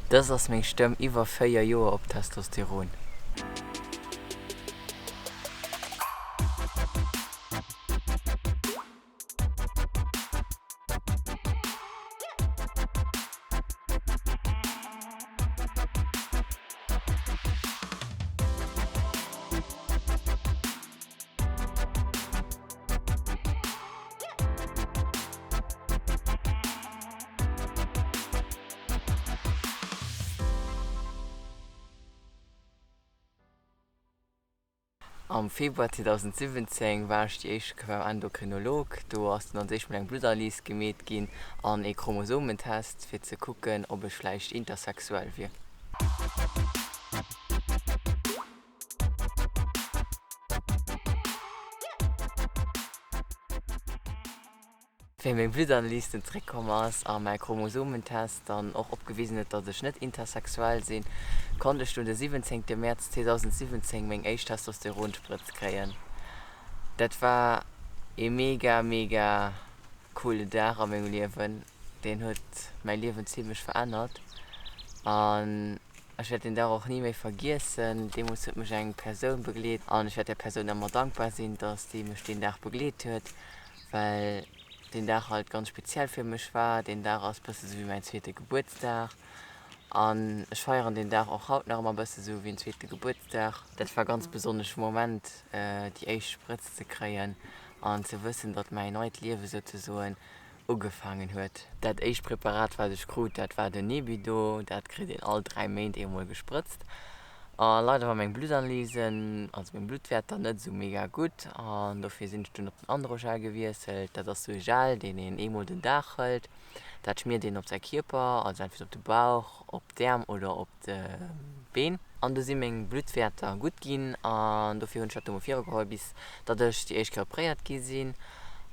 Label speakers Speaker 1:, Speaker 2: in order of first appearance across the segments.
Speaker 1: Dëst ass meng Stëmm iwwer 4 Joer op Testosteron. Am Februar 2017 war ech déi éischte Kéier beim Endokrinolog. Do ass dunn als éischt mol eng Bluttanalys gemeet ginn an ee Chromosomentest, fir ze kucken, ob ech vläicht intersexuell wier. Wéi meng Bluttanalys dunn zréckkomm ass a mäi Chromosomentest dann och opgewisen huet, datt ech net intersexuell sinn, konnt ech dunn de 17 Mäerz 2017 meng éischt Testosteronsprëtz kréien. Dat war ee mega mega coolen Dag a mengem Liewen, deen huet mäi Liewen zimlech verännert an ech wäert deen Dag och ni méi vergiessen. Deemools huet mech eng Persoun begleet an ech wäert där Persoun ëmmer dankbar sinn, datt déi mech deen Dag begleet huet. Well deen Dag halt ganz speziell fir mech war. Deen Dag ass bësse sou wéi mäin zweete Gebuertsdag an ech feieren deen Dag och haut nach ëmmer bësse sou wéi en zweete Gebuertsdag. Dat war ganz besonnesch Moment déi éischt Sprëtz ze kréien an ze wëssen, datt mäin neit Liewe souzesoen ugefaangen huet. Dat éischt Preparat wat ech krut, dat war den Nebido. Dat kritt een all 3 Méint eemol gesprëtzt. A leider war meng Bluttanalysen, also meng Bluttwäerter net esou mega gutt an dofir sinn ech dunn op den Androgel gewiesselt. Dat ass sou e Gel deen een eemol den Dag hëlt. Dat schmiert een op säi Kierper, also entweder op de Bauch, op d'Äerm oder op d'Been. An du si meng Bluttwäerter gutt ginn an dofir hunn ech dat du mol virugeholl bis datt ech déi éischt Kéier opréiert gi sinn.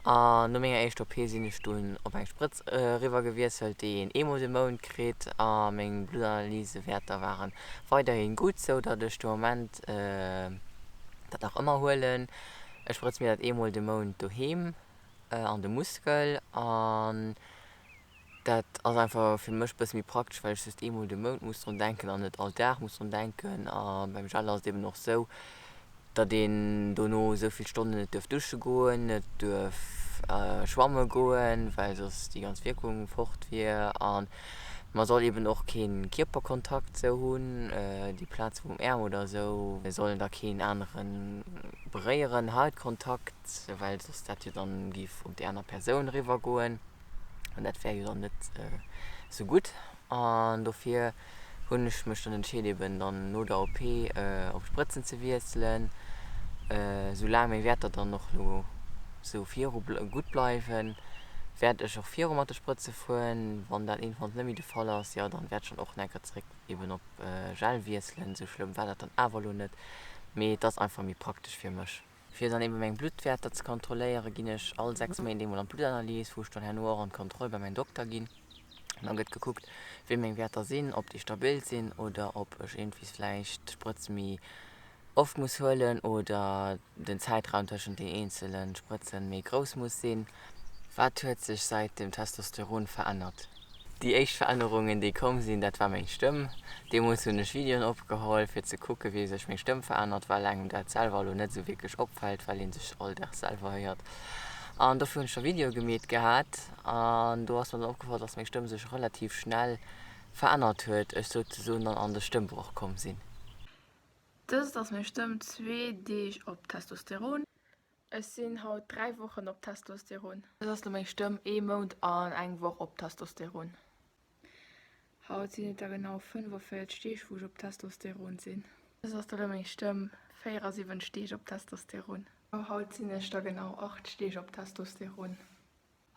Speaker 1: An no menger éischter OP sinn ech dunn op eng Sprëtz eriwwer gewiesselt, déi een eemol de Mount kritt a meng Bluttanalysewäerter waren weiderhin gutt, sou datt ech de Moment dat nach ëmmer huelen. Ech sprëtz mir dat eemol de Mount doheem an de Muskel an dat ass einfach fir mech bësse méi praktesch, well ech just eemol de Mount muss drun denken an net all Dag muss drun denken. A beim Gel ass et eben och sou, datt een dono esou vill Stonnen net duerf dusche goen, net duerf schwamme goen, well soss déi ganz Wierkung fort wier. A ma soll eben och kee Kierperkontakt sou hunn, déi Plaz vum Äerm oder esou sollen da keen anere beréieren, Hautkontakt, well soss dat jo dann géif op déi aner Persoun eriwwer goen an dat wär jo dann net sou gutt. An dofir hunn ech mech dann entscheet eben dann no der OP op Sprëtzen ze wiesselen. Sou laang meng Wäerter dann och lo sou viru gutt bleiwen, wäert ech och viru mat de Sprëtze fueren. Wann dat iergendwann net méi de Fall ass, jo dann wäert ech dann och enker zeréck eben op Gel wiesselen. Sou schlëmm war dat dann awer lo net, mee et ass einfach méi praktesch fir mech. Fir dann eben meng Bluttwäerter ze kontrolléieren, ginn ech all 6 Méint eemol an d'Bluttanalys, wou ech dann herno och an d'Kontroll bei mäin Dokter ginn. An da gëtt gekuckt, wéi meng Wäerter sinn, ob déi stabil sinn oder ob ech iergendwéis vläicht d'Sprëtz méi oft muss huelen oder den Zäitraum tëschent den eenzele Sprëtzen méi grouss muss sinn. Wat huet sech säit dem Testosteron verännert? Déi éischt Verännerungen déi komm sinn, dat war meng Stëmm. Deemools hunn ech Videoen opgeholl fir ze kucke wéi sech meng Stëmm verännert, well engem dat selwer elo net esou wierklech opfält, well ee sech all Dag selwer héiert. An dofir hunn ech da Videoe gemeet gehat an do ass mer dann opgefall, dass meng Stëmm sech relativ schnell verännert huet, ech souzesoen dann an de Stëmmbroch komm sinn.
Speaker 2: Dëst ass meng Stëmm zwee Deeg op Testosteron. Ech sinn haut 3 Wochen op Testosteron. Dës ass lo meng Stëmm ee Mount an eng Woch op Testosteron. Haut sinn et der genau 45 Deeg wou ech op Testosteron sinn. Dës ass da lo meng Stëmm 74 Deeg op Testosteron. Haut sinn ech der genau 8 Deeg op Testosteron.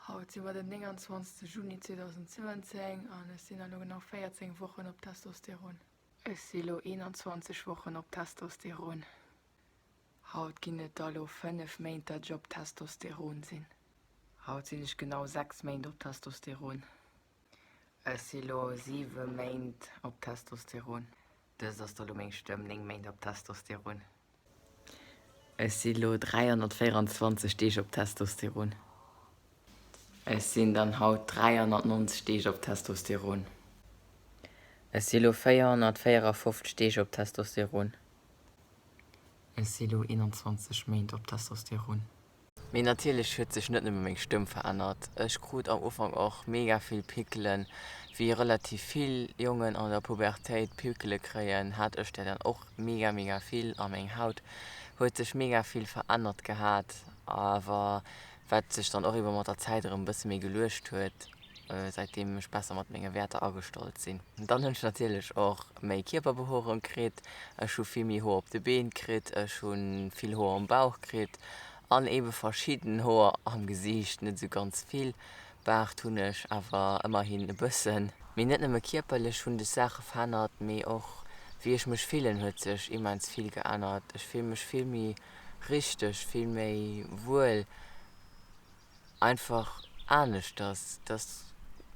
Speaker 2: Haut si mer den 29 Juni 2017 an ech sinn elo genau 14 Wochen op Testosteron. Ech si lo 21 Wochen op Testosteron. Haut ginn et da lo 5 Méint dat ech op Testosteron sinn. Haut sinn ech genau 6 Méint op Testosteron. Ech si lo 7 Méint op Testosteron. Dëst ass da lo meng Stëmm 9 Méint op Testosteron. Ech si lo 324 Deeg op Testosteron. Ech sinn dann haut 390 Deeg op Testosteron.
Speaker 1: Ech si lo 454 Deeg op Testosteron. Ech si lo 21 Méint op Testosteron. Mee natierlech huet sech net nëmme meng Stëmm verännert, ech krut am Ufank och mega vill Pickelen. Wéi relativ vill Jongen an der Pubertéit Pickele kréien, hat ech der dann och mega mega vill a meng Haut huet sech mega vill verännert gehat, awer wat sech dann och ebe mat der Zäit erëm e bësse méi geluecht huet. säitdeem ech besser mat menge Wäerter agestallt sinn. Dann hunn ech natierlech och méi Kierperbehoerung kritt, ech hu vill méi Hoer op de Been kritt, ech hu vill Hoer um Bauch kritt an ebe verschidden Hoer am Gesiicht, net esou ganz vill. Baart hunn ech awer ëmmerhin e bëssen. Mee net nëmme kierperlech hunn dës Saache verännert, mee och wéi ech mech fillen huet sech immens vill geännert. Ech fill mech vill méi richteg, vill méi wuel. einfach aneschters. Dat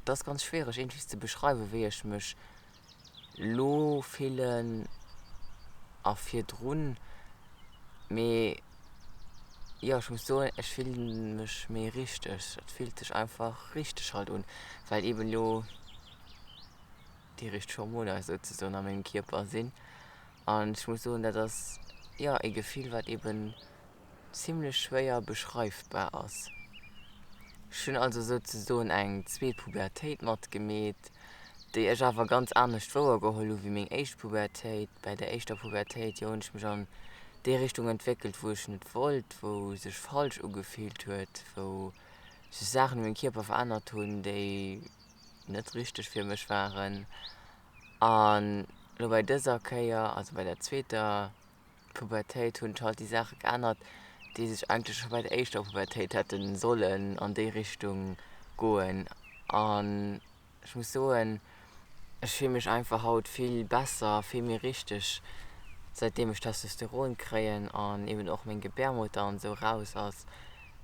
Speaker 1: ass ganz schwiereg iergendwéi ze beschreiwen, wéi ech mech lo fillen a virdrun. Mee jo, ech muss soen, ech fille mech méi richteg. Et fillt sech einfach richteg halt un, well eeben lo déi richteg Hormoner souzesoen a mengem Kierper sinn. An ech muss soen, dat ass jo e Gefill, wat eeben zimlech schwéier beschreifbar ass. Ech hunn also souzesoen eng zweet Pubertéit matgemeet, déi ech awer ganz anescht wouergeholl hu wéi meng éischt Pubertéit. Bäi der éischter Pubertéit, jo, hunn ech mech an déi Richtung entwéckelt, wou ech net wollt, wou sech falsch ugefillt huet, wou sech Saachen u mengem Kierper verännert hunn, déi net richteg fir mech waren. An elo bei dëser Kéier, also bei der zweeter Pubertéit hunn halt déi Saache geännert, déi sech eigentlech scho bei der éischter Pubertéit hätte sollen an déi Richtung goen. An ech muss soen, ech fill mech einfach haut vill besser, vill méi richteg, säitdeem ech Testosteron kréien an eben och meng Gebärmutter an esou raus ass,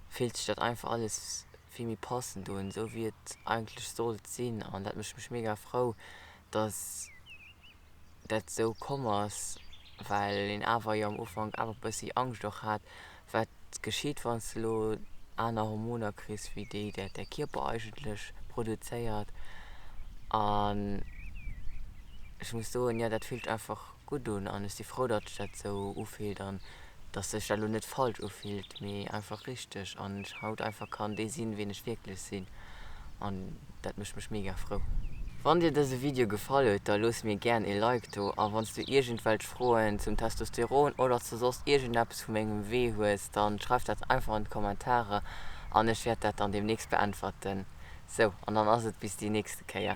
Speaker 1: fillt sech dat einfach alles vill méi passend un, esou wéi et eigentlech sollt sinn. An dat mécht mech mega frou, dass. dat sou komm ass, well een awer jo am Ufank awer e bëssi Angscht och hat, wat geschitt wann s de elo aner Hormoner kriss wéi déi dat däi Kierper eigentlech produzéiert. An ech muss soen, jo dat fillt einfach gutt un an ech si frou, datt sech dat sou ufillt an datt sech dat elo net falsch ufillt, mee einfach richteg an ech haut einfach kann dee sinn, wien ech wierklech sinn an dat mécht mech mega frou. Wann dir dëse Video gefall huet, da looss mir gären ee Like do a wanns du iergendwelch Froen zum Testosteron oder zu soss iergendeppes vu mengem Wee hues, dann schreif dat einfach an d'Kommentare an ech wäert dat dann demnächst beäntwerten. Sou, an dann ass et bis déi nächste Kéier.